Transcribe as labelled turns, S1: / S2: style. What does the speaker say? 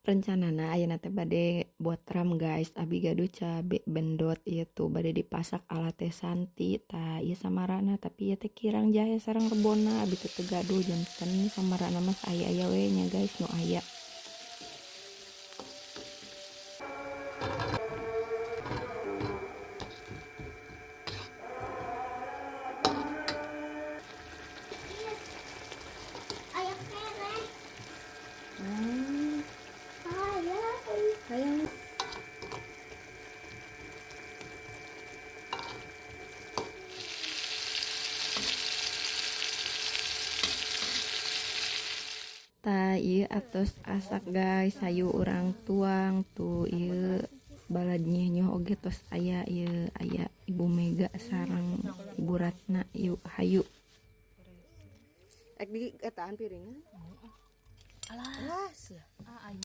S1: Rencanana ayeuna teh bade botram, guys. Abi gaduh cabe bendot ieu tuh bade dipasak ala Teh Santi. Tah, ieu samarana, tapi ieu teh kirang jahe sareng rebonna, abi teh teu gaduh, janten samarana mah aya-aya we nya, guys, nu aya.
S2: Aya keneh. Aya.
S1: Hayang. Tah, ieu atos asak, guys, hayu urang tuang. Tuh, ieu balad nyoh oge tos aya. Ieu aya Ibu Mega sareng Ibu Ratna. Yuk, hayu.
S3: Ek di etaan piringan.
S4: Alah.
S3: Alah, sia.